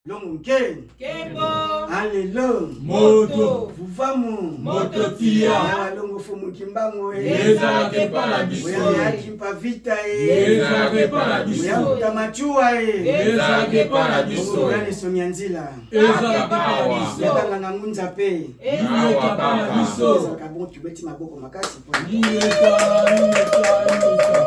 Longo nke. Kembo. Alelo. Moto. Vuvamu. Moto tia. Ya longo fumu kimbangu e. Ezalaka epa na biso. Oya ya kimpa vita e. Ezalaka epa na biso. Oya mutamachua e. Ezalaka epa na biso. Oya nesongi ya nzila. Ezalaka epa na biso. Ya banganga ngunza pe. Ezalaka epa na biso. Ezalaka bon tubeti maboko makasi po. Ingeta, ingeta, ingeta.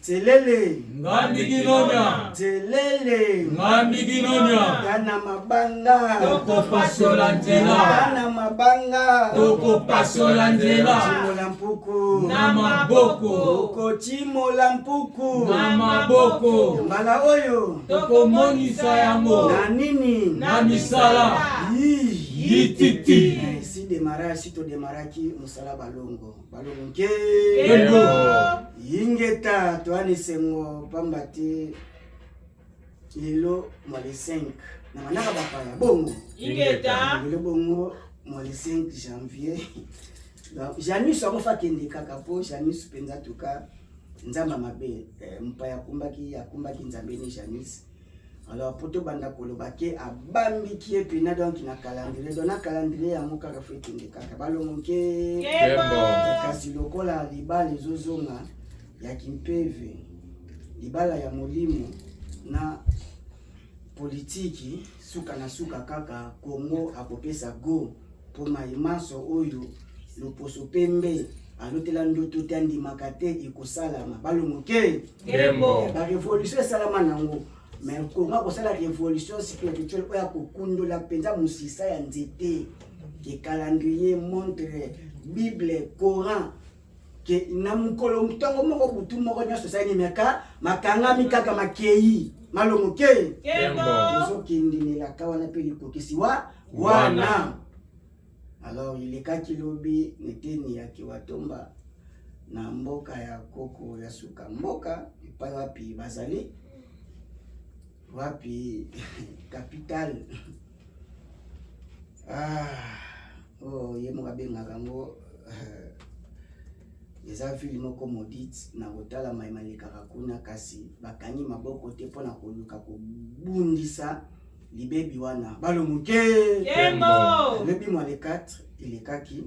Tselele. Ngambi kinonya. Tselele. Ngambi kinonya. Tana mabanga. Tokopasola nzela. Tana mabanga. Tokopasola nzela. Timola mpuku. Na maboko. Okotimola mpuku. Na maboko. Mbala oyo. Tokomonisa yango. Na nini? Na misala. Yititi. Si démarrage, si todemaraki mosala balongo. Balongo nke. Kembo. Yingeta toani esengo pamba te lelo mwa le 5 na manaka bapaya bongo Ingeta. lelo bongo mwa le 5 janvier. Donc Janus yango fa kende kaka po Janus mpenza tuka nzambe mabe, mopaya akumbaki nzambe ni Janus. Alors po tobanda koloba ke abambiki ye mpena donc na calendrier, donc na calendrier yango kaka fo ekende kaka balongo nke. Kembo. Kasi lokola libala ezozonga ya kimpeve, libala ya molimo na politiki, suka na suka kaka Kongo akopesa go mpo maimaso oyo loposo pembe alotela ndoto te, andimaka te ekosalama balongo ke. Kembo. Ba révolution esalama nango, mais Kongo akosala révolution spirituelle oyo akokundola mpenza mosisa ya nzete ke calendrier, montre, bible, coran, ke na mokolo ntongo moko butu moko nyonso esali meka makangami kaka makei malongo ke. Kembo. Tozokendelelaka wana mpe likokisi wa wana. Alors elekaki lobi neteni ya Kiwatomba na mboka ya koko ya suka mboka epai wapi bazali wapi capitale. Ah, oh, ye moko abengaka yango eza ville moko maudite na kotala mayema elekaka kuna, kasi bakangi maboko te mpona koluka kobundisa libebi wana balongo ke. Kembo. Lobi mwa le 4 elekaki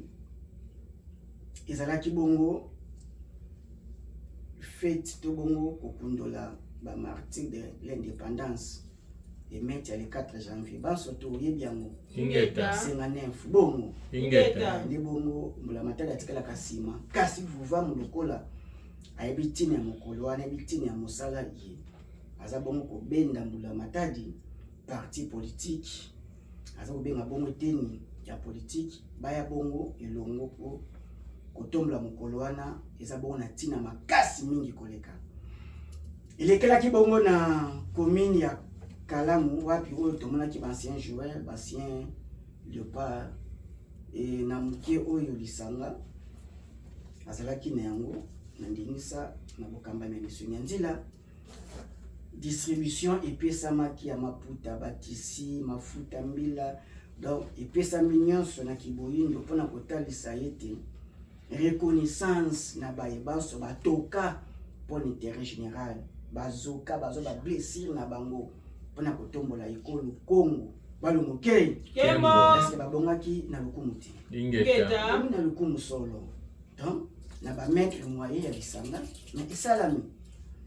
ezalaki bongo fête to bongo kokundola bamartyrs de l'indépendance emeti ya le 4 janvier banso toyebi yango. Ingeta. 59 bongo. Ingeta. Nde bongo mbula matali atikalaka nsima, kasi vuvamu lokola ayebi ntina ya mokolo wana, ayebi ntina ya mosala ye, aza bongo kobenda mbula matadi parti politique, aza kobenga bongo eteni ya politike baya bongo elongo po kotombola mokolo wana eza bongo na ntina makasi mingi koleka. Elekelaki bongo na commune ya Kalamu wapi oyo tomonaki baancien joueur, baancien léopard e na moke oyo lisanga azalaki na yango na ndingisa na bokambami ya misuni ya nzila. Distribution epesamaki ya maputa, batisi, mafuta, mbila, donc epesami nyonso na kiboyindo mpona kotalisa ete reconnaissance na baye banso batoka mpo na intérêt général, bazoka bazwa bablessure na bango mpona kotombola ekolo Kongo balongo ke. Kembo. Eske babongaki na lokumu te? Ingeta. Ingeta. Bomi na lokumu solo, donc na bamaître moyen ya lisanga mais esalami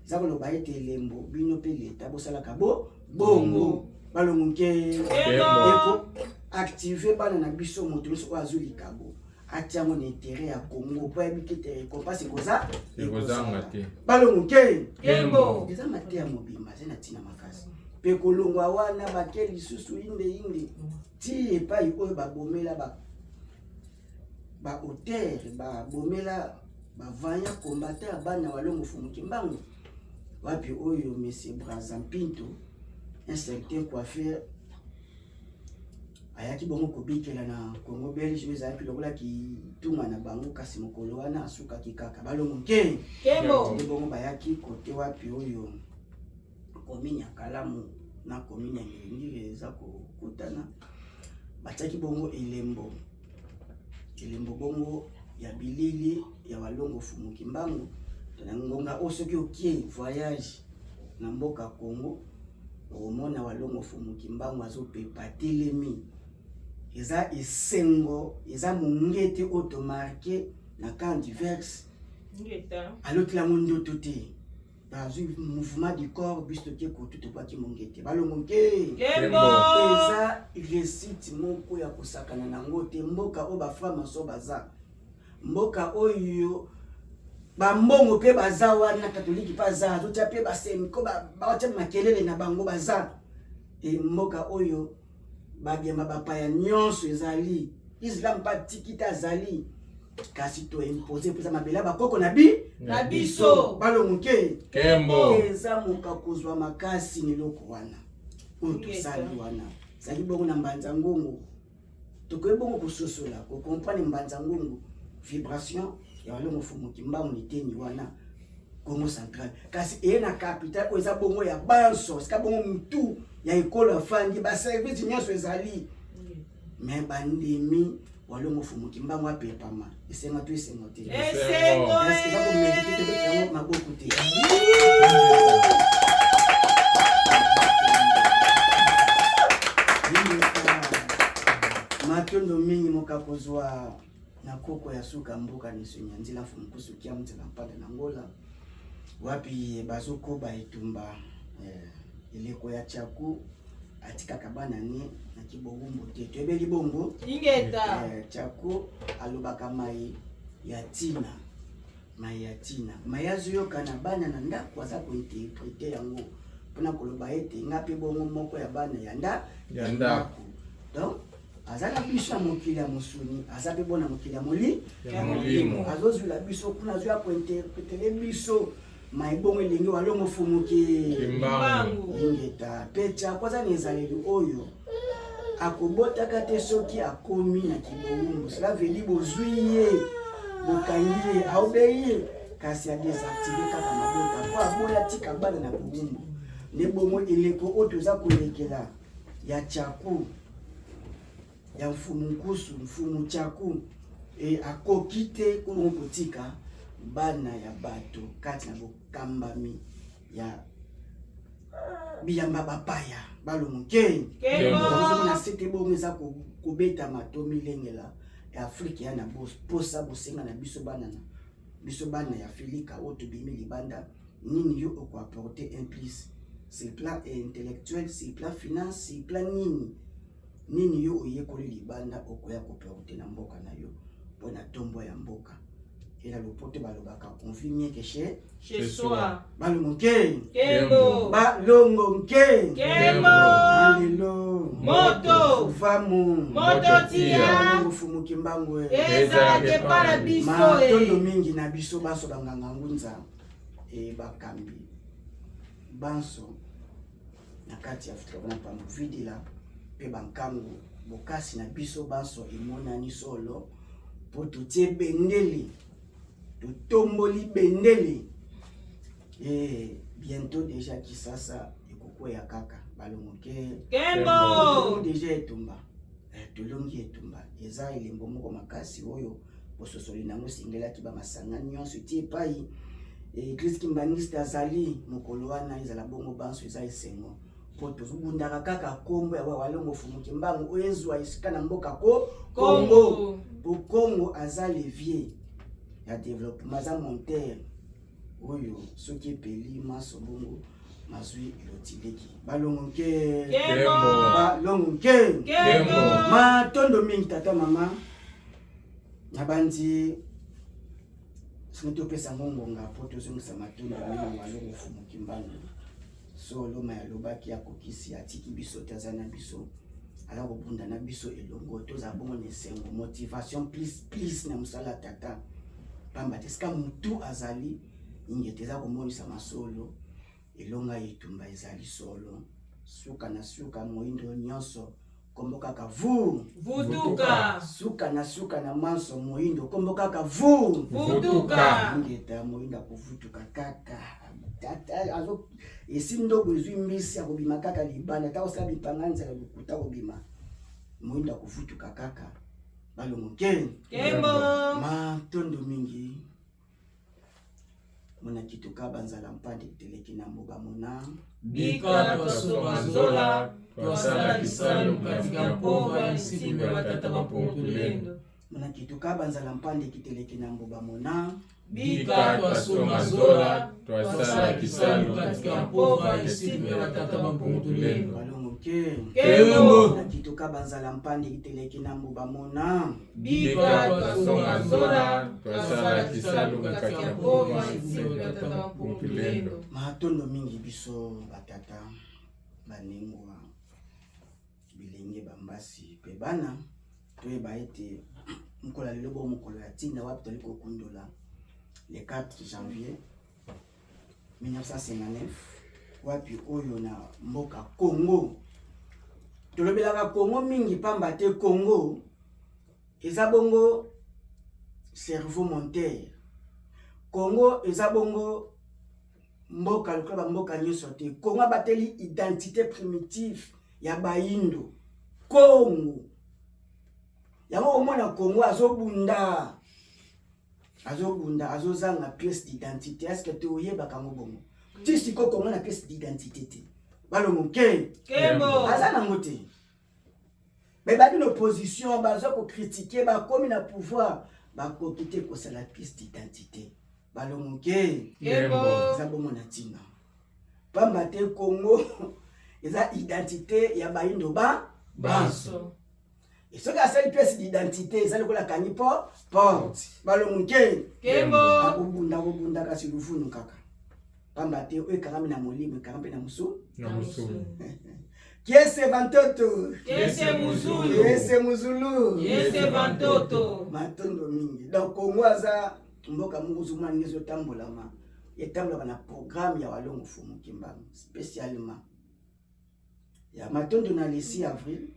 eza koloba ete elembo bino mpe leta bosalaka bo bongo balongo nke. Kembo. Eko active bana na biso, moto nyonso oyo azwi likabo atia yango na intérêt ya Congo po ayebi ke te récompense ekoza Ekozanga te. Balongo nke. Kembo. Eza mateya mobimba, eza na ntina makasi mpe kolongwa wana bake lisusu inde inde ti epai oyo babomela ba baauteur, babomela bavaillant combattant ya bana Walongo Fumu Kimbangu, wapi oyo monsieur Braza Mpinto, un certain coiffeur, ayaki bongo kobikela na Congo belge oyo ezalaki lokola kitunga na bango, kasi mokolo wana asukaki kaka balongo nke. Kembo. Nde bongo bayaki kote wapi oyo commune ya Kalamu na commune ya Ngiri-Ngiri eza kokutana, batiaki bongo elembo, elembo bongo ya bilili ya Walongo Fumu Kimbangu. To na ngonga oyo soki okie voyage Na mboka Congo, okomona Walongo Fumu Kimbangu azopepa telemi. Eza esengo, eza mongete oyo tomarke na camp divers. Alotela yango ndoto te. Bazwi mouvement du corps, biso toke kotu tobwaki mongete. Balongo nke. Eza réussite moko ya kosakana nango te. Mboka oyo ba francs-maçons baza. Mboka oyo bambongo mpe baza wana, katoliki mpe aza, azotia mpe basemiko, batia makelele na bango baza. E mboka oyo babiamba bapaya nyonso ezali, islam mpe atiki te azali, kasi to impose mpenza mabele ya bakoko na bi na biso. Balongo ke Kembo. Eza moka kozwa makasi na eloko wana oyo tosali wana. Ezali bongo na Mbanza Ngongo. Tokoki bongo kososola, kokomprendre Mbanza Ngongo, vibration ya Walongo Fumu Kimbangu niteni wana Congo central. Kasi eye na capitale oyo eza bongo ya banso, esika bongo mutu ya ekolo afandi, ba service nyonso ezali. Mais bandimi Walongo Fumu Kimbangu apepama, esengo to esengo te. Esengo. Est-ce que eza komerite te kobetela yango maboko te? Matondo mingi moka kozwa na koko ya suka mboka nisonya nzela mfumu kusu kia mutela mpanda na Angola wapi bazokoba etumba eleko ya Tchaku atikaka bana ne na kibowumbu te. Toyebeli bongo Ingeta. Tchaku alobaka mai ya tina, mai ya tina, mai azoyoka na bana na ndako, aza kointerprete yango mpona koloba ete nga mpe bongo moko ya bana ya nda Ya ndako. Donc aza na biso ya mokili ya mosuni, aza mpe bona mokili ya moli Ya molimo. Azozwila biso kuna, azoya kointerpretele biso mai bongo elingi Walongo Fumuki Kimbangu. Ingeta. Mpe Tchaku aza na ezaleli oyo akobotaka te soki akomi na kibowumbu. Cela veut dire bozwi ye, bokangi ye, aobeyi ye, kasi adésactive kaka mabota po aboya tika bana na bowumbu. Nde bongo eleko oyo toza kolekela ya Tchaku ya Mfumu Nkusu, Mfumu Tchaku, e akoki te kongo kotika bana ya bato kati na bokambami ya biyamba bapaya balongo ke. Kembo. Na sete bongo eza kobetama to milengela ya Afrika ya na posa bosenga na biso bana na biso bana ya Afrika oyo tobimi libanda, nini yo okoapporter un plus sur le plan intellectuel, sur le plan finance, sur le plan nini nini yo oyekoli libanda okoya koporter na mboka na yo mpona tombo ya mboka. Ela lopoto balobaka on vit mieux que chez Chez soi. Balongo nke. Kembo. Balongo nke. Kembo. Alelo. Moto. Vamu. Moto tia. Walongo Fumu Kimbangu. Ezalaka epa na biso. Matondo mingi na biso baso banganga ngunza e bakambi banso na kati ya Afrika wana pambuvidila mpe bankangu bokasi na biso banso emonani solo po totie bendele, totomboli bendele e bientôt déjà Kisasa ekokwea kaka. Balongo ke. Kembo. Déjà etumba, tolongi etumba, eza elembo moko makasi oyo bososoli nango esengelaki bamasanga nyonso eti epai église kimbangiste azali mokolo wana ezala bongo banso eza esengo po tozobundaka kaka nkombo ya Walongo Fumu Kimbangu oyo ezwa esika na mboka ko Kongo, po Kongo aza levier ya développement, aza monteur oyo soki epeli maso bongo mazwi elotileki. Balongo nke. Balongo nke. Matondo mingi tata mama na bandi soki topesa ngo ngonga po tozongisa matondo mingi Walongo Fumu Kimbangu. Solo ma alobaki akokisi, atiki biso te, aza na biso, aza kobunda na biso elongo. Tozala bongo na esengo, motivation plus plus na mosala ya tata, pamba te esika motu azali ingete eza komonisa masolo elonga etumba ezali solo suka na suka moyindo nyonso kombo kaka vu Vutuka. Suka na suka na manso moyindo kombo kaka vu Vutuka. Ingeta moyindo akovutuka kaka. Tata azo esi ndobo ezwi mbisi akobima kaka libanda, ata kosala bipanga nzela lokuta akobima, moyindo akovutuka kaka. Balongo nke. Kembo. Matondo mingi. Mona kituka banzala mpande teleki na mboba mona. Bika twasonga nzola, twasala kisalu katika mpova nsiku ya batata bampungu-tulendo. Mona kituka banzala mpande kiteleki na mboba mona. Bika twasonga nzola, twasala kisalu katika mpova nsiku ya batata bampungu-tulendo. Balongo ke. Kembo. Mona kituka banzala mpande kiteleki na mboba mona. Bika twasonga nzola, twasala kisalu katika mpova nsiku ya batata bampungu-tulendo. Matondo mingi biso batata banengwa bilenge bambasi mpe bana toyeba ete mokolo ya lelo bo mokolo ya ntina wapi toli kokundola le 4 janvier 1959 wapi oyo na mboka Congo. Tolobelaka Congo mingi pamba te Congo eza bongo cerveau monteur. Congo eza bongo mboka lokola bamboka nyonso te. Congo abateli identité primitive ya bayindo. Congo yango omona Congo azobunda azobunda azozanga pièce d'identité. Est-ce que toyebaka yango bongo ti sikoyo? Congo na pièce d'identité te, balongo ke. Kembo. Aza nango te. Me baki na opposition, baza kocritiquer, bakomi na pouvoir, bakoki te kosala pièce d'identité. Balongo ke. Kembo. Eza bongo na ntina pamba te Congo eza identité ya bayindo ba banso. Soki asali pièce d'identité, eza lokola akangi po porte. Balongo ke. Kembo. Akobunda, akobunda, kasi luvunu kaka, pamba te oyo ekangami na molimo ekangami mpe na mosu. Na mosuni. Kiese bantoto. Kiese muzulu. Kiese muzulu. Yese bantoto. Matondo mingi. Donc Congo aza mboka moko ozomona ndenge ezotambolama, etambolaka na programme ya Walongo Fumu Kimbangu spécialement ya matondo na le 6 avril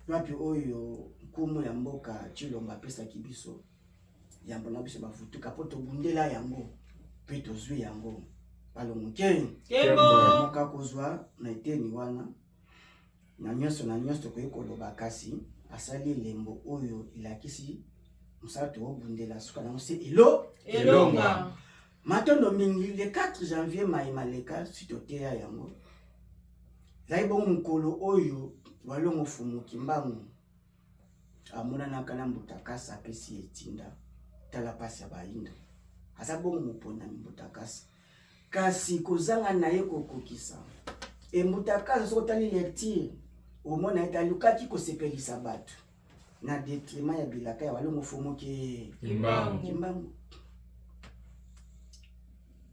wapi oyo nkumu ya mboka Tshilombo apesaki biso yambo na biso bavutuka mpo tobundela yango mpe tozwi yango. Balongo ke. Kembo. Moka kozwa na eteni wana na nyonso na nyonso tokoki koloba, kasi asali elembo oyo elakisi mosala toobundela, suka nango se elo Elonga. Matondo mingi. Le 4 janvier mai maleka si toteya yango, ezali bongo mokolo oyo Walongo Fumu Kimbangu amonanaka na Mbutakasa, apesi etinda tala mpasi ya bayindo. Aza bongo moponami Mbutakasa, kasi kozanga na ye kokokisa Embutakasa, soki otali lecture omona ete alukaki kosepelisa bato na détriment ya bilaka ya Walongo Fumu Kimbangu. Kimbangu.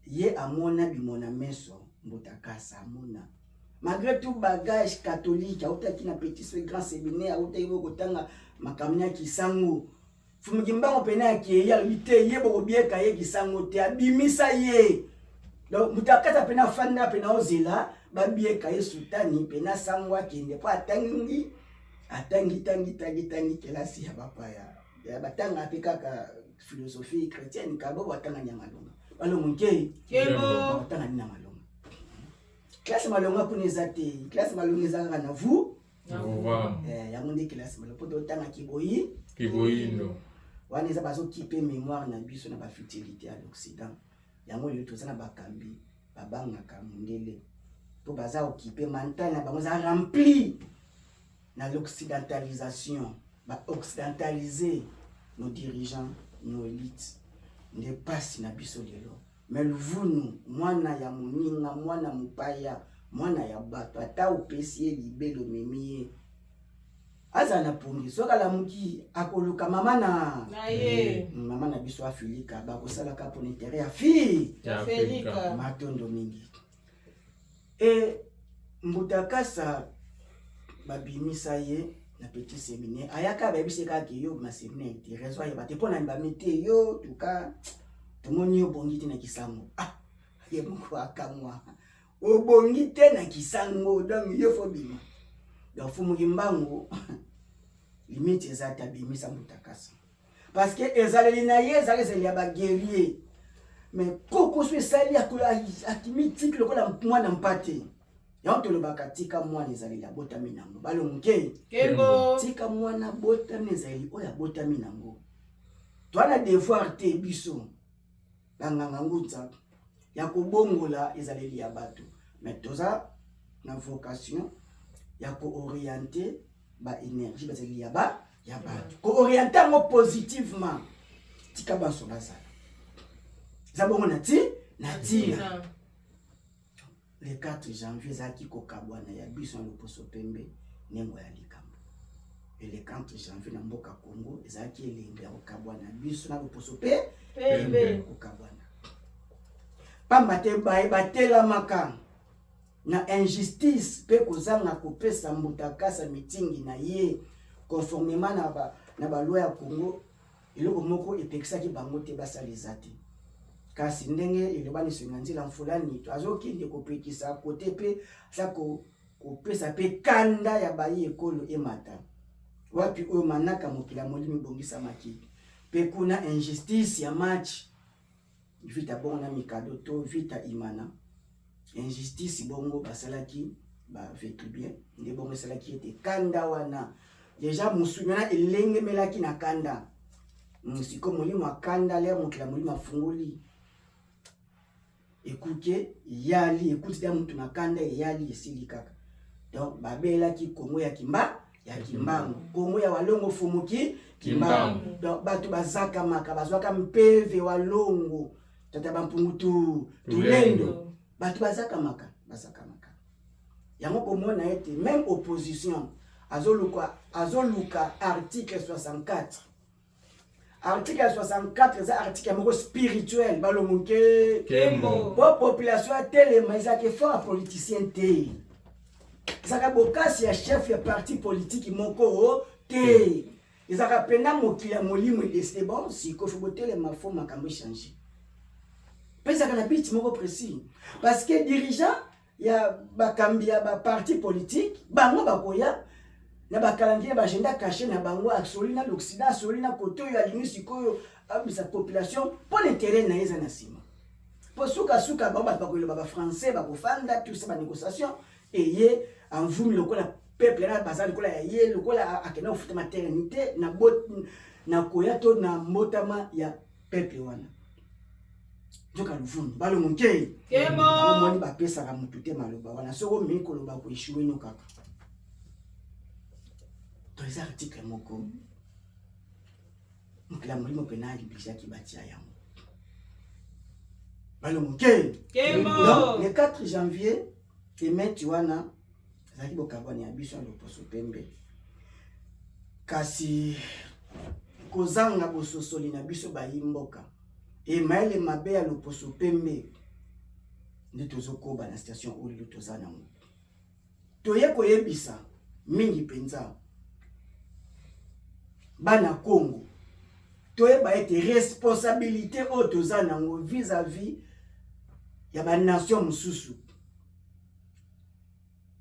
Ye amona bimona meso. Mbutakasa amona malgré tout bagage catholique, autaki na petit so grand séminaire, autaki bo kotanga makambo ya kisango. Fumu Kimbangu pene akei, alobi te ye bokobieka ye kisango te, abimisa ye. Donc Mbutakasa pene afanda pene ozela babieka ye sutani pene asango akende, mpo atangi, atangi, tangi, tangi, tangi kelasi ya bapaya ya batanga mpe kaka philosophie chrétienne kabo batanga nya malonga. Balongo nkei. Kembo. Batanga nini na malonga? Classe malonga kuna eza te. Classe malonga eza kaka na vu. Vuvamu. Yango nde classe malonga mpo totanga kiboyi. Kiboyindo. Wana eza bazokipe mémoire na biso na bafutilité ya l'Occident. Yango lelo toza na bakambi babangaka mondele mpo baza okipe mental na bango, eza rempli na l'occidentalisation. Baoccidentaliser nos dirigeants, nos élites, nde mpasi na biso lelo. Me luvunu, mwana ya moninga, mwana mopaya, mwana ya bato, ata opesi ye libele, omemi ye, azala na pongi, soki alamuki akoluka mama na na ye. Mama na biso Afilika bakosalaka mpona intérêt ya fille. Ya Afrika. Afrika. Matondo mingi. E Mbutakasa babimisa ye na petit séminaire, ayaka, bayebisi kaka ke yo ma séminaire te, raison ayeba te mpo na bami te yo tuka tomoni yo obongi te na kisango. Ah, ye moko akamwa, obongi te na kisango, donc yo faut bima. Donc Fumu Kimbangu limite eza te, abimisa Mbutakasa parce que ezaleli na ye ezali ezaleli ya baguerrier, mais kokoso esali akimi tiki lokola mwana mpate. Yango tolobaka tika mwana ezaleli abotami nango. Balongo ke. Kembo. Tika mwana abotami ezaleli oyo abotami nango. Toa na devoir te biso. Banganga ngunza ya kobongola ezaleli ya bato, mais toza na vocation ya koorienter baénergie, bazaleli ya bato, koorienter yango positivement. Tika banso bazala, eza bongo na ntina. Le 4 janvier ezalaki kokabwana ya biso na loposo pembe, ndenge ya likambo. E le 4 janvier na mboka Congo ezalaki elembo ya kokabwana biso na loposo pe pembe. Kokabwana pamba te baye batelamaka na injustice mpe kozanga kopesa mbuta kasa mitingi na ye conformément na baloi ya Congo, eloko moko epekisaki bango te basala eza te. Kasi ndenge elobani songa nzela mfulani to azokende kopekisa kote mpe aza kopesa mpe kanda ya bayi ekolo emata wapi oyo manaka mokili ya molimo ebongisamaki mpe kuna injustice ya match Vita bongo na Mikado to Vita Imana, injustice bongo basalaki bavétrubien nde bongo esalaki ete kanda wana déjà mosuni wana elengemelaki na kanda. Sikoyo molimo akanda lere mokili ya molimo afungoli ekuke eyali ekuti da mutu na kanda eyali esili kaka. Donc babelaki Kongo ya Kimba, ya Kimbangu, Kongo ya Walongo Fumuki Kimbangu. Kimbangu. Donc bato bazakamaka, bazwaka mpeve Walongo tata bampungu tu Tulendo, bato bazakamaka yango komona ete même opposition azoluka article 64. Article 64 eza article moko spirituel, balongo nke Kembo. Po population atelema, ezalaka effort ya politicien te, ezalaka bokasi ya chef ya parti politique moko te, ezalaka mpena mokili ya molimo edécider: bon, sikoyo faut botelema, faut makambo échange. Mpe ezalaka na but moko précis, parce que dirigeant ya bakambi ya baparti politique, bango bakoya na bacalendrier, na baagenda caché na bango. Asoli na l'Occident, asoli na kote oyo alingi sikoyo abimisa population mpo na intérêt na ye eza na nsima, mpo sukasuka bango bato bakoloba bafrançais, bakofanda tout ça, banégociation eye amvumi lokola peuple na baza lokola ya ye, lokola akenda kofuta maternité na koya to na mbotama ya peuple wana. Nzoka luvunu, balongo nke. Kembo. Omoni, bapesaka motu te maloba wana. Soki omei koloba, koéchouer no kaka. To eza article moko mokili ya molimo mpena aliblisaki batia yango, balongo nke. Kembo. Donc le 4 janvier, emeti wana ezalaki bokabwani ya biso ya loposo pembe, kasi kozanga bososoli na biso bayi mboka, emayele mabe ya loposo pembe nde tozokoba na situation oyo lelo toza nango. Toye koyebisa mingi mpenza bana Congo, toyeba ete responsabilité oyo toza nango vis-à-vis ya banation mosusu,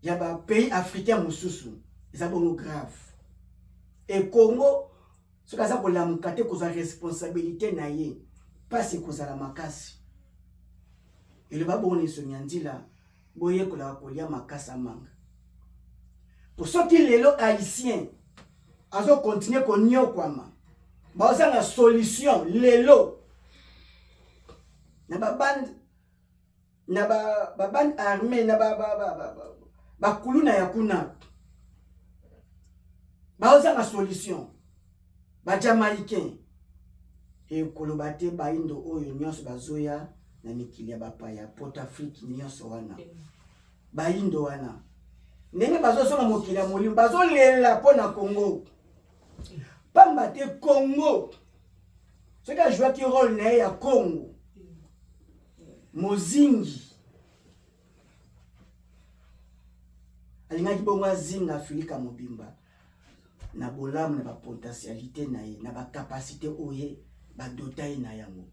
ya bapays africain mosusu, eza bongo grave. E Congo soki aza kolamuka te kozwa responsabilité na ye, mpasi ekozala makasi. Eloba bongo na esongi ya nzila, boyekolaka kolia makasa manga, po soki lelo haïtien azocontinuer koniokwama, bazanga solution lelo na babande, na babande armée, na bakuluna ya kuna, bazanga solution, bajamaïcain ekoloba te, baindo oyo nyonso bazoya na mikili ya bapaya, poto, Afrique nyonso wana, baindo wana ndenge bazozonga mokili ya molimo, bazolela mpo na Congo, pamba te Congo soki azwaki rôle na ye ya Congo mozingi, alingaki bongo azinga Afrika mobimba na bolamu, na bapotentialité na ye, na bacapacité oyo ye badota ye na yango.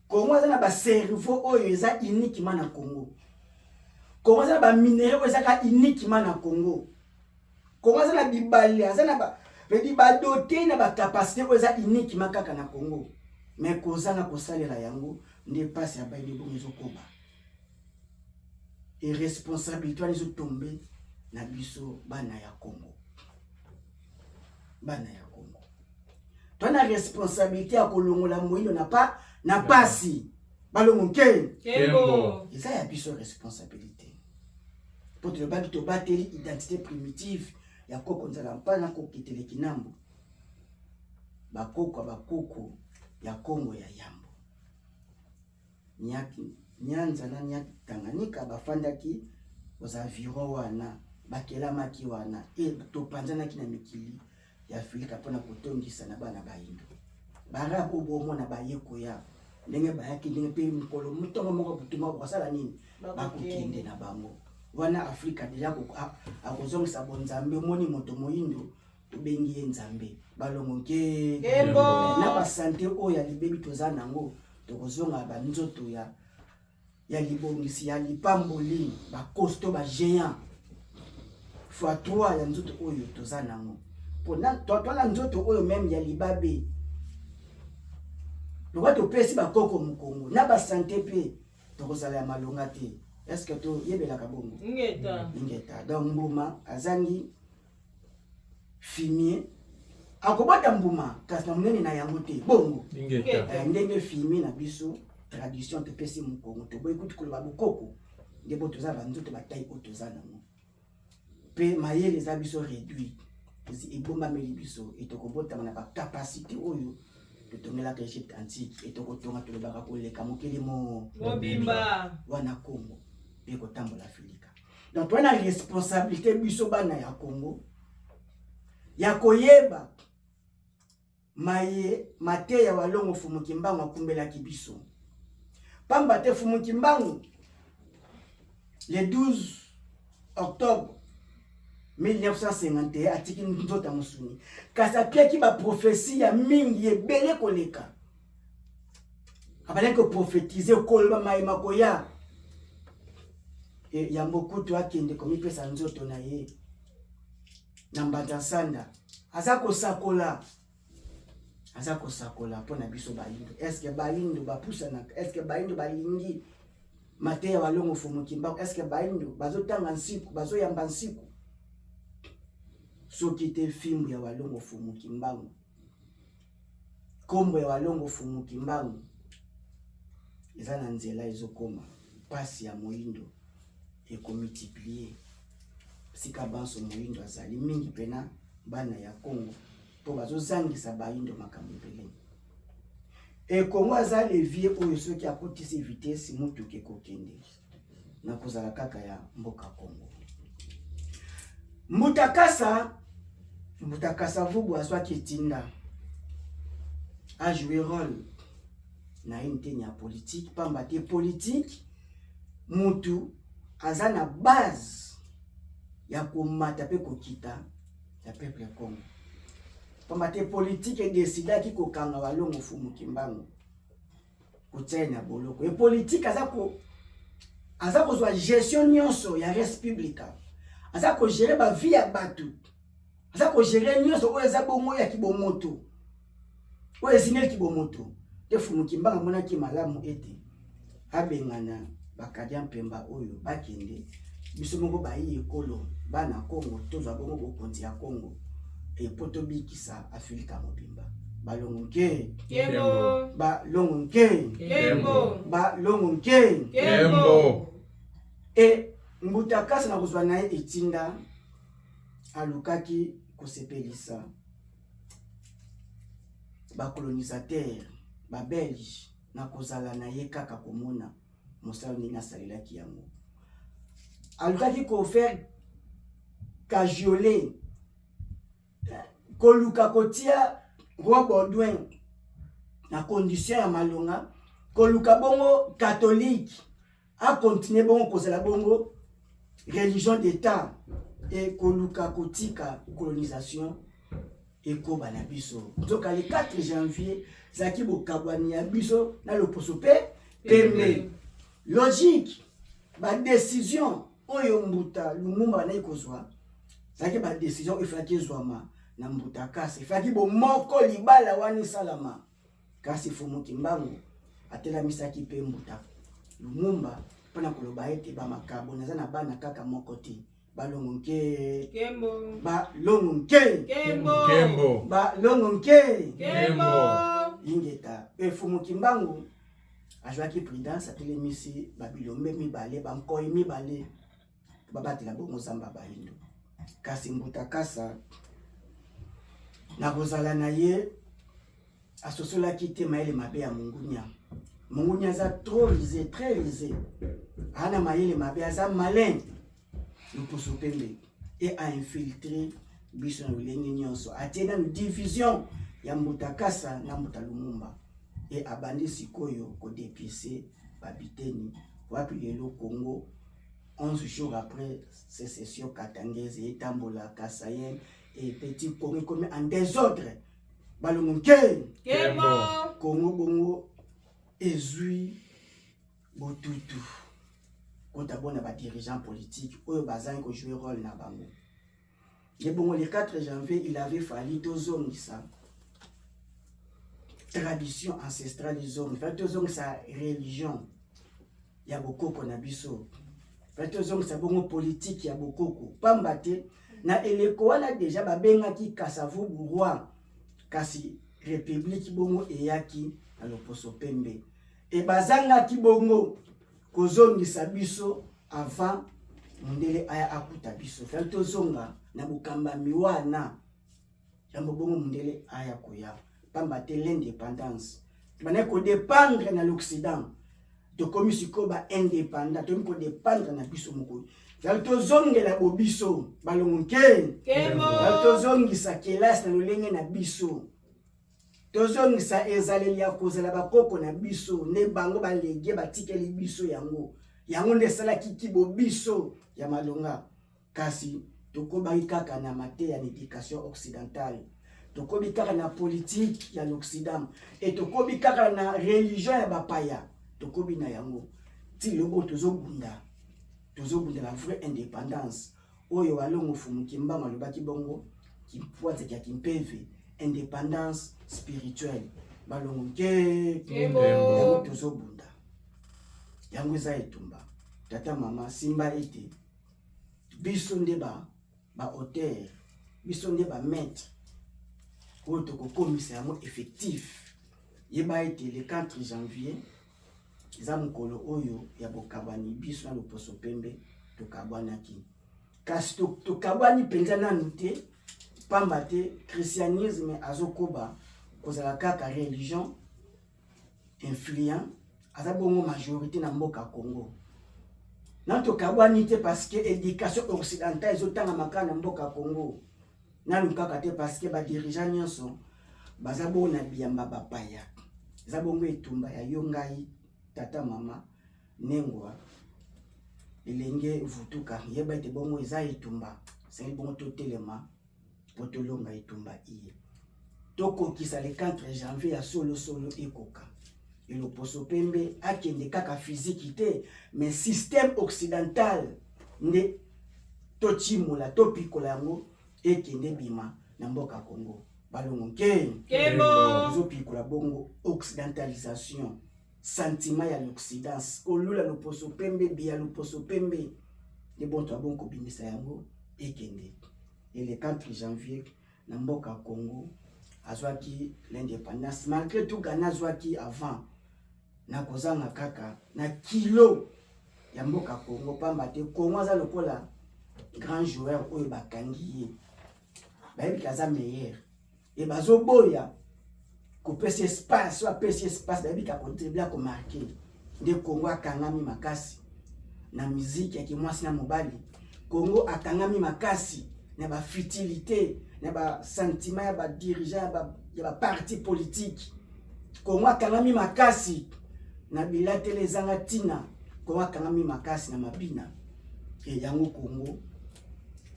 Congo aza na bacerveau oyo eza uniquement na Congo. Congo aza na baminerai oyo ezaka uniquement na Congo. Congo aza na bibale, aza na vedi badote na bacapacité oyo eza uniquement kaka na Congo, mais kozanga kosalela yango nde mpasi ya bayini bongo ezokoba. E responsabilité wana ezotombe na biso bana ya Congo. Bana ya Congo, to na responsabilité ya kolongola moyindo na pasi. Balongo nke. Kembo. Eza ya biso responsabilité. Po tolobaki tobateli identité primitive ya koko nzala mpana kokitele kinambo. Bakoko ya bakoko ya Kongo ya yambo. Nyanza na Nyak Tanganyika bafandaki aux environs wana, bakelamaki wana e topanzanaki na mikili ya Afrika mpona kotondisa na bana bayindo. Baarabe oyo bomona baye koya ndenge bayaki ndenge mpe mokolo ntongo moko butu moko bakosala nini? Bakokende na bango wana. Afrika deja akozongisa bonzambe. Omoni moto moyindo tobengi ye nzambe balongo nke na basante oyo ya libebi toza nango, tokozonga banzoto ya libongisi ya lipamboli, bacostaud, bagéant fois 3 ya nzoto oyo toza nango. Mpo na nzoto oyo même ya libabe lokwa topesi bakoko mokongo na basante mpe tokozala ya malonga te. Est-ce toyebelaka bongo? Ingeta. Ingeta. Donc mbuma azangi fumier akobota mbuma kasi na monene na yango te bongo. Ingeta. Ndenge fumier na biso tradition topesi mokongo, toboyi kuti koloba bokoko nde bo toza banzoto batai oyo toza nango mpe mayele eza biso réduit, ebombameli biso e tokobotama na bacapacité oyo totongelaka Egypte antique e tokotonga tolobaka koleka mokili mo mobimba. Wana Congo mpe kotambola Afrika. Donc toza na responsabilité biso bana ya Congo ya koyeba maye mateya Walongo Fumu Kimbangu akumbelaki biso, pamba te Fumu Kimbangu le 12 octobre 1951 atiki nzoto ya mosuni, kasi apiaki baprophétie ya mingi ebele koleka. Abandaki koprophétiser, koloba mayema koya. Yambo kutu akende komipesa nzoto na ye na Mbanza Nsanda, aza kosakola, aza kosakola mpo na biso bayindo. Est-ce bayindo bapusanaka? Est-ce bayindo balingi mateya Walongo Fumu Kimbangu? Est-ce bayindo bazotanga nsiku, bazoyamba nsiku? Soki te, fimbu ya Walongo Fumu Kimbangu, nkombo ya Walongo Fumu Kimbangu eza na nzela ezokoma. Mpasi ya moyindo ekomultiplier sika banso moyindo azali mingi mpena bana ya Congo mpo bazozangisa bayindo makambo ebele. Ekongo aza levier oyo soki akotisi vitesse, motuka ekokende na kozala kaka ya mboka Congo. Mbutakasa, Mbutakasa Vubu azwaki etinda ajouer rôle na ye nteni ya politike, pamba te politike mutu aza na base ya komata mpe kokita ya peuple Congo, pamba te politike edécidaki kokanga Walongo Fumu Kimbangu, kotia ye na boloko. E politike aza kozwa gestion nyonso ya res publica, aza kogérer bavie ya bato, aza kogérer nyonso oyo eza bongo ya kibomoto, oyo ezingeli kibomoto te. Fumu Kimbangu amonaki malamu ete abengana bakadia mpemba oyo bakende. Biso moko bayi ekolo bana Kongo tozwa bongo bokonzi ya Kongo epo tobikisa Afrika mobimba. Balongo nke. Kembo. Balongo nke. Kembo. Balongo nke. Kembo. E mbuta kasi na kozwa na ye etinda, alukaki kosepelisa bacolonisateur babelge na kozala na ye kaka komona mosala ndenge asalelaki yango. Alukaki kofaire cajoler, koluka kotia roi Baudouin na condition ya malonga, koluka bongo catholique acontinuer bongo kozala bongo religion d'état e koluka kotika colonisation ekoba na biso. Nzoka le 4 janvier ezalaki bokabwani ya biso na loposo mpe pembe. Logique, badécision oyo mbuta Lumumba bandaki kozwa ezalaki badécision oyo efalaki ezwama na mbuta kasi efalaki bomoko libala wana esalama. Kasi Fumu Kimbangu atelamisaki mpe mbuta Lumumba mpona koloba ete bamakabo naza na bana kaka moko te. Balongo nke. Kembo. Balongo nke. Kembo. Kembo. Balongo nke. Kembo. Ingeta. Efumu Kimbangu. Azwaki prudence, atelemisi babilombe mibale, bankoi mibale, babatela bongo zamba bayindo. Kasi Mbuta Kasa na kozala na ye asosolaki te mayele mabe ya mongunia. Mongunia aza trop rusé, très rusé, aza na mayele mabe, aza malin, loposo pembe, e ainfiltre biso na lolenge nyonso. Atie nanu division ya Mbuta Kasa na Mbuta Lumumba, e abandi sikoyo kodepiese babiteni. Wapi lelo Congo, 11 jours après sécession katangaise, etambola kasaïen et petit Congo ekomi en désordre. Balongo nke Kembo. Congo bongo ezwi botutu kota bona badirigeant politique oyo bazangi kojouer rôle na bango. Ye bongo le 4 janvier, il avait fallu tozongisa tradition ancestrale, ezongi fallait tozongisa religion ya bokoko na biso, fallait tozongisa bongo politique ya bokoko, pamba te na eleko wana deja babengaki Kasavubu roi, kasi république bongo eyaki na loposo pembe. E bazangaki bongo kozongisa biso avant mondele aya akuta biso. Fallait tozonga na bokambami wana yambo bongo mondele aya koya, pamba te l'indépendance tobandaki kodépendre na l'Occident. Tokomi sikoyo baindépendant, tokomi kodépendre na biso moko. Fallait tozongela bobiso. Balongo nke. Kembo. Fallait tozongisa kelasi na lolenge na biso, tozongisa ezaleli ya kozala bakoko na biso nde bango balege batikeli biso yango. Yango nde esalaki kibo biso ya malonga. Kasi tokobaki kaka na mateya na éducation occidentale, tokobi kaka na politique ya l'Occident, e tokobi kaka na religion ya bapaya. Tokobi na yango ti lobo tozobunda, tozobunda la vraie indépendance oyo Walongo Fumu Kimbangu alobaki bongo kimpwanzaki ya kimpeve, indépendance spirituelle. Balongo nke. Kembo. Yango tozobunda, yango eza etumba. Tata, mama, simba ete biso nde ba baauteur, biso nde bamaître oyo tokokomisa yango effectif. Yeba ete le 4 janvier eza mokolo oyo ya bokabwani biso na loposo pembe. Tokabwanaki, kasi tokabwani mpenza nanu te, pamba te christianisme azokoba kozala kaka religion influent, aza bongo majorité na mboka Congo. Na tokabwani te parce que éducation occidentale ezotangama kaka na mboka Congo nanu kaka te, parce que badirigeant nyonso baza bongo na biyamba bapaya. Eza bongo etumba ya yo, ngai, tata, mama, nengwa, elenge vutuka. Yeba ete bongo eza etumba, esengeli bongo totelema mpo tolonga etumba iye, tokokisa le 4 janvier ya solosolo. Ekoka eloposo pembe akende kaka physique te, mais système occidental nde totimola, topikola yango, ekende bima na mboka Congo. Balongo nke. Kembo. Tozopikola bongo occidentalisation, sentiment ya l'Occident, kolula loposo pembe, biya loposo pembe nde bon to abongo kobimisa yango ekende. Et le 4 janvier na mboka Congo azwaki l'indépendance. Malgré tout, Ghana azwaki avant na kozanga kaka na kilo ya mboka Congo, pamba te Congo aza lokola grand joueur oyo bakangi ye, bayebi aza meilleur e bazoboya kopesa espace. Oyo apesi espace, bayebi ka kodribler, akomarquer. Nde Congo akangami makasi na miziki ya kimwasi na mobali. Congo akangami makasi na bafutilité, na basentiment ya badirigeant ya baparti politique. Congo akangami makasi na bilateli ezanga ntina. Congo akangami makasi na mabina. E yango Congo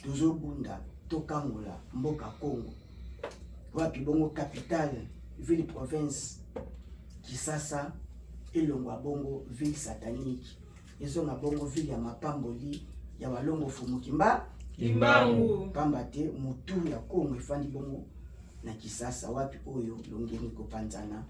tozobunda, tokangola mboka Congo. Wapi bongo capitale, ville province Kisasa elongwa bongo ville satanique, ezonga bongo ville ya mapamboli ya Walongo Fumu Kimba Kimbangu. Pamba te motu ya Kongo efandi bongo na Kisasa, wapi oyo longeni kopanzana.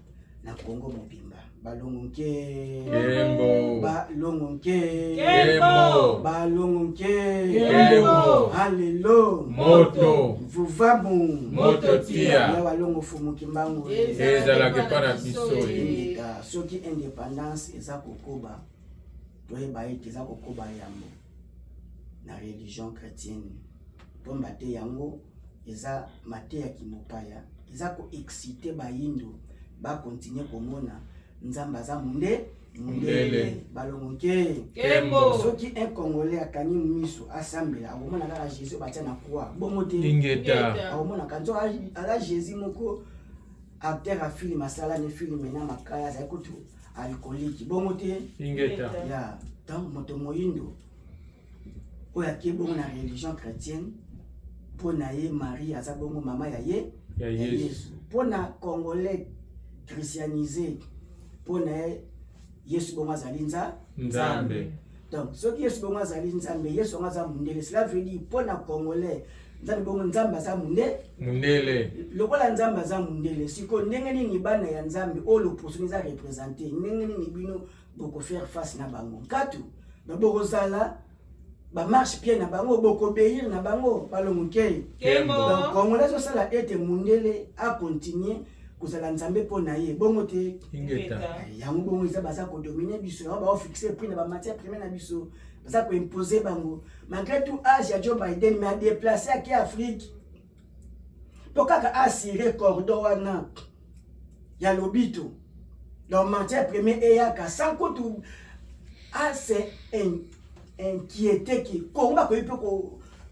Na Congo mobimba. Balongo nke. Kembo. Balongo nke. Kembo. Balongo nke. Kembo. Alelo. Moto. Vuvamu. Moto tia. Ya walongo fumu kimbangu. Ezalaka epa na biso. Ingeta. Soki indépendance eza kokoba, toyeba ete eza kokoba yambo na religion chrétienne. Pomba te yango eza mateya kimopaya, eza ko exciter bayindo ba continuer komona Nzambe aza munde mundele. Balongo nke. Kembo. Soki un Congolais akangi miso asambela, akomona kaka Jésus batia na croix. Bongo te. Ingeta. Akomona kanzo aza Jésus moko acteur ya film asala ne film na makaya azali kutu alcoolique. Bongo te. Ingeta. Ya donc moto moyindo oyo ake bongo na religion chrétienne mpo na ye Marie aza bongo mama ya ye ya Yesu. Mpo na Congolais christianisé, mpo na ye Yesu bongo azali Nzambe. Donc soki Yesu bongo azali Nzambe, Yesu yango aza mundele. Cela veut dire mpo na Congolais Nzambe bongo Nzambe aza mundele. Lokola Nzambe aza mundele, sikoyo ndenge nini bana ya Nzambe oyo loposo eza représente, ndenge nini bino boko faire face na bango? Nkatu bokozala ba marche pied na bango, bokobéir na bango. Balongo nke. Kembo. Donc Congolais azosala ete mundele acontinue kozala Nzambe mpo na ye. Bongo te. Ingeta. Yango bongo eza baza kodomine biso, yango baofixe prix na bamatière première na biso, baza koimpose bango malgré tout âge ya Joe Biden. Mais adéplace ake Afrique mpo kaka asire cordon wana ya lobito. Donc matière première eyaka sans kutu ase inquiété ke Kongo bakoki mpe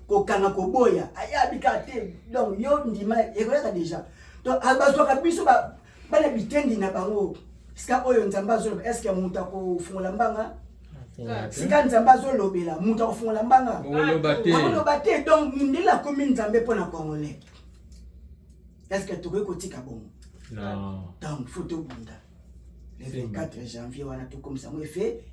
kokanga koboya, ayabi kaka te. Donc yo ndima ekoyaka déjà. Donc bazwaka biso bana bitendi na bango. Sika oyo Nzambe azoloba, est ce que moto akofungola mbanga? Sika Nzambe azolobela, moto akofungola mbanga? Okoloba te. Akoloba te. Donc mundele akomi Nzambe mpo na Congolais. Est ce que tokoki kotika bongo? Non. Donc faut tobunda le Simba. 24 janvier wana, tokomisa yango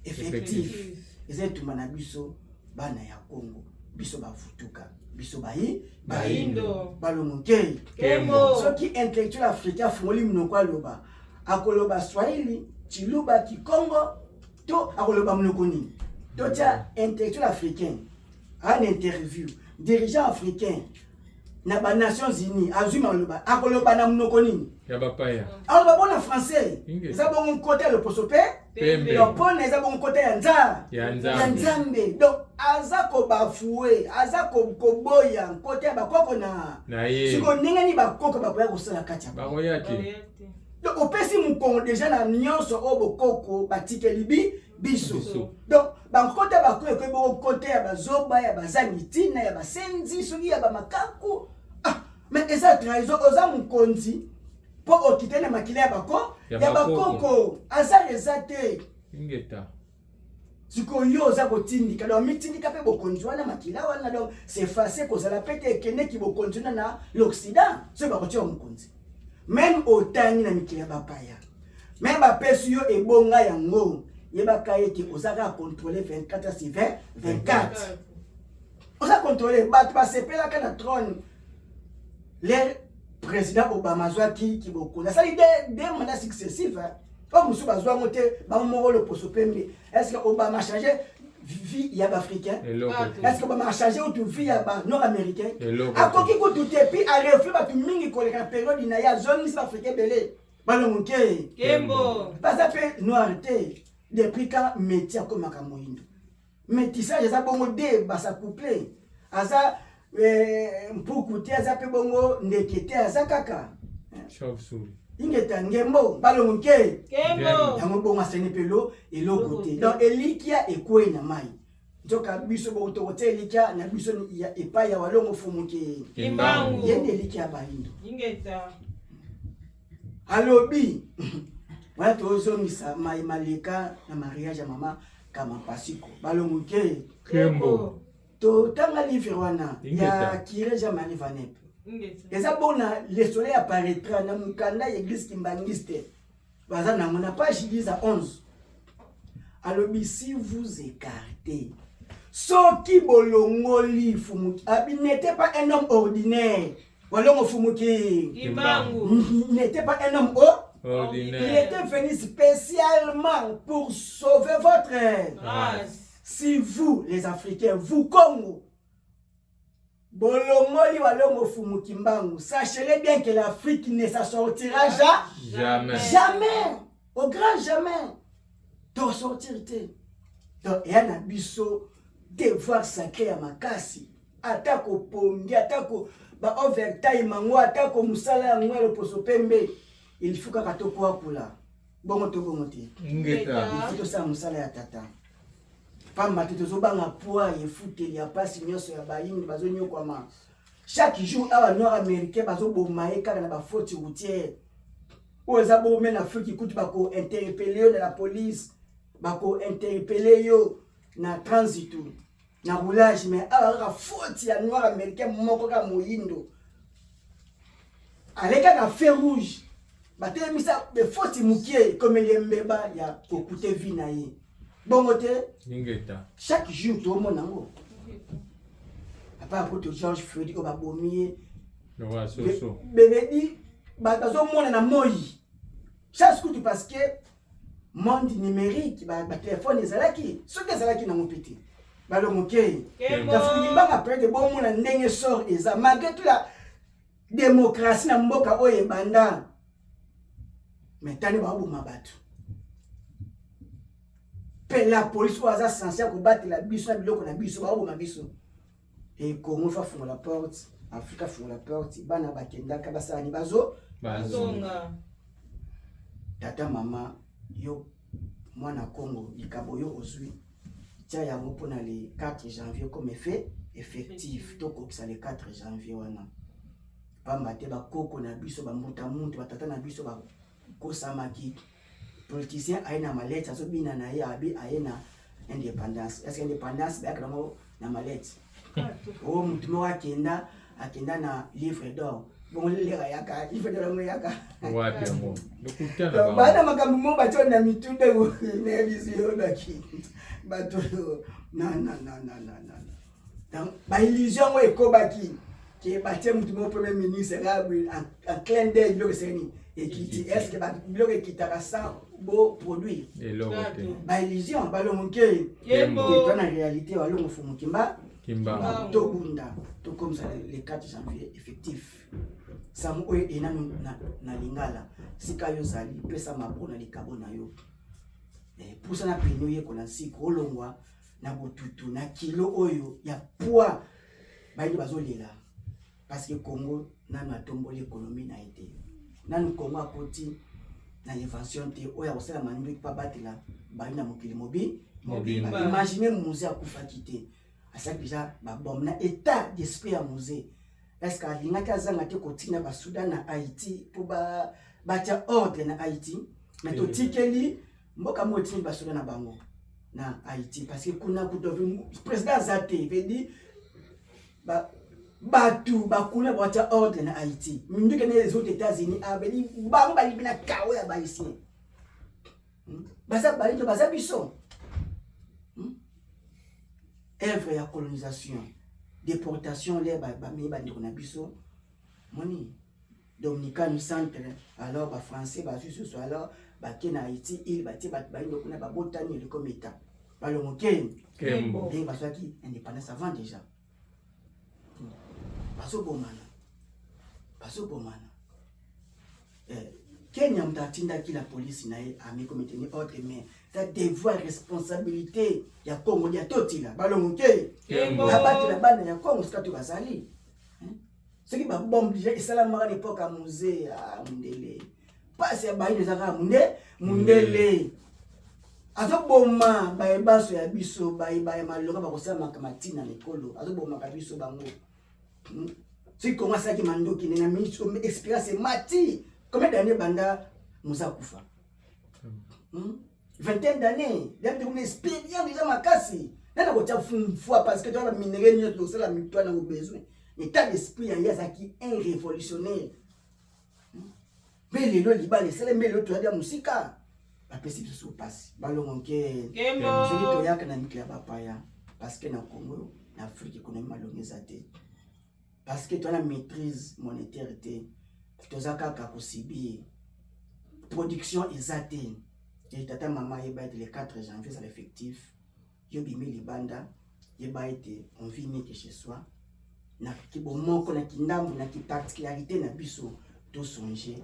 effectif. Eza etumba na biso bana ya Congo, biso bavutuka, biso bayi Bayindo. Balongo nke. Kembo. Soki intellectuel africain afungoli monoko aloba, akoloba Swahili, Chiluba, Kikongo to akoloba monoko nini? Totia intellectuel africain en interview, dirigeant africain na banations unies azwi maloba, akoloba na monoko nini? Ya bapaya. Aloba bona français. Inge. Eza bongo nkota ya loposo mpe pembe. Donc mpona eza bongo nkota ya ya ya Nzambe. Nzambe. Donc aza kobafue, aza koboya nkota ya bakoko na na ye. Sikoyo ndenge nini bakoko bakoya kosala kati ya Bakoya te. Donc opesi mokongo deja na nyonso oyo bokoko batikeli biso. Biso. Donc bankota bakoyo ekoyi bongo nkota ya bazoba, ya bazangi ntina, ya basenzi, soki ya bamakaku. Ah, mais eza trahison. Oza mokonzi mpo okite na makila ya bako ya ya bakoko. Bakoko aza eza te. Ingeta. Sikoyo yo oza kotindika, donc mitindika mpe bokonzi wana, makila wana. Donc c'est facile kozala pe te ekendeki bokonzi wana na l'Occident. Soki bakotia yo mokonzi, même otangi na mikili ya bapaya, même bapesi yo ebonga yango, yebaka ete oza kaka contrôlé 24 sur 20 24. Oza contrôlé. Bato basepelaka na trône le président Obama azwaki kibokonzi, asali deux mandats successifs, hein. Oyo mosusu bazwango te, bango moko loposo pembe. Est ce que Obama change vie ya baafricain? Eloko te. Est ce que Obama change kutu vie ya banord américain? Eloko te. Akoki kutu te. Puis arefle bato mingi koleka na période na ye, azongisi baafricain ebele. Balongo nke. Kembo. Baza mpe noir te. Depuis quand métier akomaka moyindo? Métissage eza bongo de basa couple. Aza mpuku te, aza mpe bongo ndeke te, aza kaka Chauve-souris. Ingeta ngembo. Balongo nke. Kembo. Yango bongo aseni mpe eloko Eloko te. te. Donc elikia ekwei na mai. Nzoka biso bongo tokotia elikia na biso ya epai ya Walongo Fumuke. Kimbangu. Ye nde elikia ya bayindo. Ingeta. Alobi wana tozongisa mai maleka na mariage ya mama Kamampasiko. Balongo nke. Kembo. Totanga livre wana ya Ingeta. Curé Jean Marie Vanep. Ingeta. Eza bona Le soleil apparaîtra na mokanda ya église kimbangiste, baza nango na page 10 à 11. Alobi: si vous écartez, soki bolongoli Fumuki, abi n'était pas un homme ordinaire. Walongo Fumuki Kimbangu n'était pas un homme Il Ordinaire. était venu spécialement pour sauver votre Race. Si vous, les Africains, vous, Congo, bolongoli walongo fumu kimbangu, sachez-le bien que l'Afrique ne s'en sortira Jamais. Jamais, au grand jamais. Tosortir te. Donc eya na biso devoir sacré ya makasi, ata kopongi, ata ko ba overtime yango, ata ko mosala yango ya loposo pembe, il faut kaka tokwakula bongo to bongo te. Ingeta. Il faut tosala mosala ya tata, pamba te tozobanga poids efuteli ya mpasi nyonso ya bayini bazonyokwama chaque jour awa. Noir américain bazoboma ye kaka na bafaute routière oyo eza bongo. Me na Afrique kutu bakointerpeller yo na la police, bakointerpeller yo na transit, na roulage, mais awa kaka faute ya noir américain moko kaka moyindo ale kaka feu rouge batelemisa, befaute mokie ekomeli mbeba ya kokute vie na ye bongo te. Ingeta. Chaque jour toomona yango, papa kutu George Floyd oyo babomi ye. Lokola soso. Bebedi bazomona na moi chasse kutu, parce que monde numérique, batelefone ezalaki, soki ezalaki nango mpe te, balongoke. Kembo. Kafuki mbanga peut-être bomona ndenge sort eza. Malgré tout, la démocratie na mboka oyo ebanda, mais tani baoboma bato mpe la police oyo aza censé ya kobatela biso na biloko na biso, baoboma biso. E Congo fa fungola porte, Afrika fungola porte, bana bakendaka basalani bazo Bazonga. Zonga. Tata, mama, yo mwana Congo, likabo yo ozwi, tia yango mpona le 4 janvier comme effet effectif. Tokokisa le 4 janvier wana, pamba te bakoko na biso, bambuta muntu, batata na biso bakosamaki. Politicien aye na malete, azobina na ye, abi aye na indépendance. Est ce que indépendance bayaka nango na malete? O mutu moko akenda na livre d'or bongo, leleka yaka livre d'or yango yaka. Wapi yango? Lokuta na Donc, bana bango. Makambo mo batio na mitu ndeko nayebisi yo naki bato oyo na na na na na na. Donc baillusion yango ekobaki ke batie mutu moko premier ministre kaka boye, en clin d'œil, biloko esengeni ekiti. Ekiti. Est ce que biloko ekitaka sans boproduire? Eloko te. Baillusion, balongo ke. Kembo. To na réalité, balongo fumu kimba. Kimbangu. Tobunda, tokomisa le 4 janvier effectif. Sango oyo enanu na lingala, sika yo ozali, pesa maboko na likabo na yo. Pusana pene, oyekola nsiko, olongwa na botutu na kilo oyo ya poids bayini bazolela, parce que Congo nanu atomboli économie na ye te, nanu Congo akoti na invention te oyo akosala manduki mpo abatela bayi na mokili mobi. Mobimba. Imagine, Mzee akufaki te, asalaki déjà babombe. Na état d'esprit ya Mzee, est ce que alingaki azanga te kotinda basuda na Haïti mpo batia ordre na Haïti? Mais totikeli mboka moko etindi basoda na bango na Haïti, parce que kuna kutu président aza te, veut dire bato bakuna batia ordre na Haïti. Minduki na les autres États-Unis abeli bango balibi na kao ya bahaïtien. Baza bayindo, baza biso. Œuvre ya colonisation, déportation, le bamei bandeko na biso moni Dominicane centre. Alors bafrançais bazwi susu, alors bake na Haïti, ile batie bato bayindo kuna, babotani eleko meta balongo ke. Kembo. Ndenge bazwaki indépendance avant déjà, bazobomana, bazobomana. Kenya, moto atindaki la police na ye ami kometeni ordre, mais eza devoir, responsabilité ya Congo ya totila balongo ke. Kembo. Abatela bana ya Congo sika to bazali. Hein? Soki babombe déjà esalamaka na époque ya Mzee, ah, mundele, mpasi ya bayino eza kaka mundele azoboma bayebaso ya biso, bayeba ya malonga bakosala matina na ekolo, azobomaka biso bango. Soki Kongo asalaki mandoki na minute oyo, expérience emati. Combien d'année banda Mzee akufa? Vingtaine d'année. Kuna expérience déjà makasi nana kotia fois, parce que toza baminerai nyonso tosala mitwa nango besoin. État d'esprit ya ye, azalaki un révolutionnaire. Mpe lelo libala esala, mpe lelo toyadi ya mosika, bapesi biso so mpasi, balongo nke. Kembo. Soki toyaka na mikili ya bapaya, parce que na Congo, na Afrique, économie malongo eza te, parce que toza na maîtrise monétaire te, toza kaka kosubir. Production eza te. E tata mama yeba ete le 4 janvier ezala effectif. Yo bimi libanda, yeba ete on vit mieux que chez soi. Na kibomoko, na kindambu, na kiparticularité na biso, to songer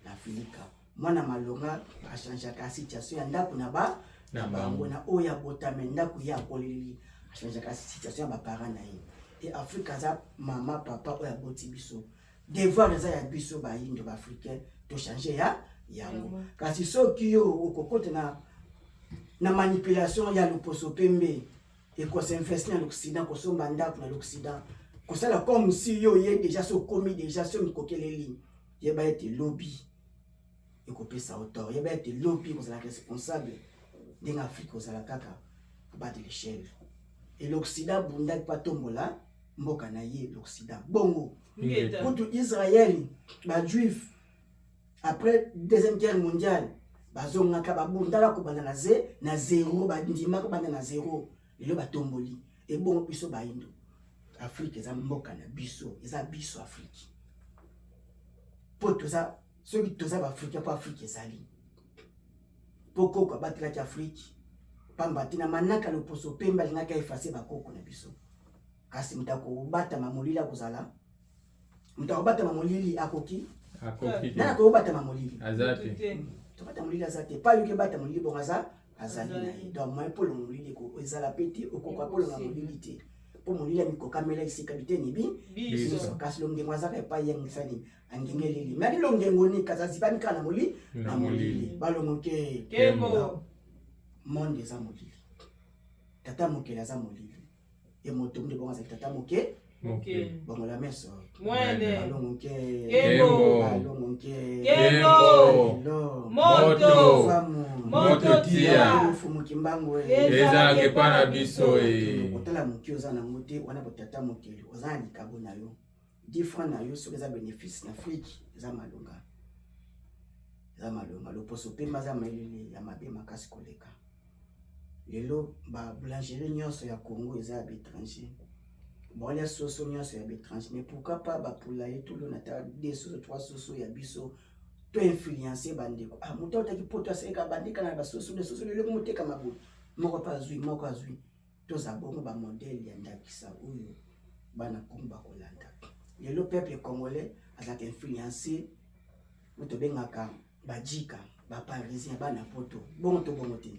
na Afrika. Mwana malonga achangeaka situation ya ndako na ba na bango na oyo abotame ndako ye akoleli achangeaka situation ya baparent na ye. E Afrika aza mama papa oyo aboti biso. Devoir eza ya biso bayindo baafricain tochange ya yango. Kasi soki yo okokota na manipulation ya loposo pembe ekosinvesti na l'Occident, kosomba ndako na l'Occident, kosala comme si yo ye déjà so okomi déjà so mikokeleli, yeba ete lobi ekopesa yo tort, yeba ete lobi kozala responsable ndenge Afrique ozala kaka bas de l'échelle. Et l'Occident bundaki pa tombola mboka na ye l'Occident. Bongo kutu Israël ba juif après deuxième guerre mondiale bazongaka babundaka kobanda na ze na zéro, bandimaka kobanda na zéro, lelo batomboli. Ebongo biso bayindo Afrique eza mboka na biso, eza biso Afrique. Po toza soki toza ba Africain po Afrique ezali. Po koko abatelaki Afrique pamba te na manaka loposo pembe alingaki effacer bakoko na biso. Kasi moto akobatama molili akozala, moto akobatama molili akoki nani akobatama molili aza te, tobata molili aza te, pa yoki bata molili bongo aza azali na ye. Donc moyen mpo longa molili ezala pe te, okoka mpo longa molili te, mpo molili amikokamela esika biteni bi biso. Kasi longengo azaka epai yangisani angengeleli me ali longengo ni kasi azipami kaka na molili na molili balongo ke monde eza molili, tata mokeli aza molili. E moto nde bongo azali tata moke bongo la meso balongo nke balongo nke moto moto tia fumu kimbangu ezalaka epa na biso. Kotala moke oza nango te wana botata mokeli oza na likabo na yo 10 francs na yo soki eza bénéfice na Afrique eza malonga, eza malonga. Loposo pembe aza mayele ya mabe makasi koleka. Lelo ba boulangerie nyonso ya Congo eza ya baétranger, baolia soso nyonso ya baétranger, mais pourquoi pas bapoulailler tolona ata 2 soso 3 soso ya biso to influencer bandeko. Ah, moto autaki poto asaleka bandeka na basoso nde soso lelo moteka maboye moko mpe azwi moko azwi. Toza bongo bamodele ya ndakisa oyo bana Congo bakolanda. Lelo peuple congolais azalaka influencé oyo tobengaka bajika baparisien bana poto bongo to bongo te,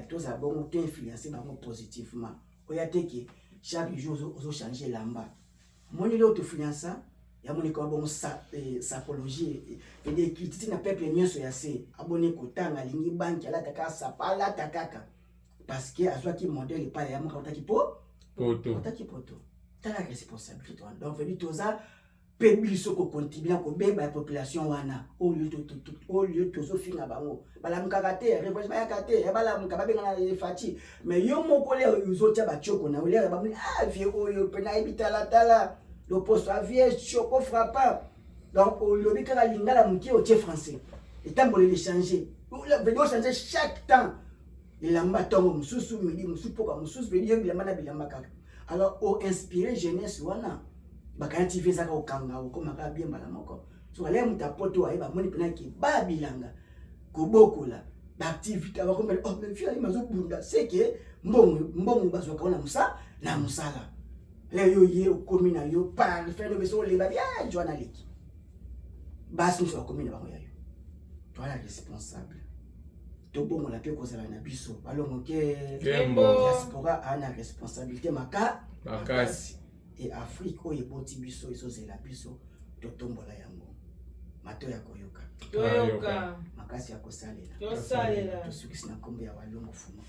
toza bongo to influencer bango positivement. Oya te ke chaque jour ozochange elamba moni leo tofinansa ya moniko ya bongo sapologie ede ekiti na peuple nyonso ya se aboni kotanga alingi banki alata kaka sapa alata kaka parce que azwaki modèle epai ya moko autaki po poto, autaki poto. Tala responsabilité wana. Donc veut toza pe biso kocontribue na kobeba ya population wana oyo tozofinga bango balamukaka te, revanche bayaka te, balamuka babengana Fatshi. Mais yo moko le ozotia batioko na olere bamoni ah vie oyo mpe nayebi talatala loposo avie choco frappant. Donc olobi kaka lingala moke otie français etamboleli change veut ochange chaque temps elamba ntongo mosusu midi mosusu poka mosusu veut yo bilamba na bilamba kaka. Alors oinspire jeunesse wana bakaya tv ezaka kokanga okomaka bien mbala moko. So alaya moto apoto ayeba amoni mpena ke baya bilanga kobokola baactivité bakomela oh mais fille ayima azobunda seke mbongo mbongo bazwaka wana mosala na mosala leo yo ye okomi na yo parfait no beso olemba bien jwana leki basi nyonso bakomi na bango ya yo. Toala responsable tobongola mpe kozala na biso balongo ke diaspora aa na responsabilité makasi. E Afrique oyo eboti biso ezozela biso totombola yango mato ya koyoka toyoka makasi ya kosalela tosalela tosukisi na nkombo ya Walongo Fumu.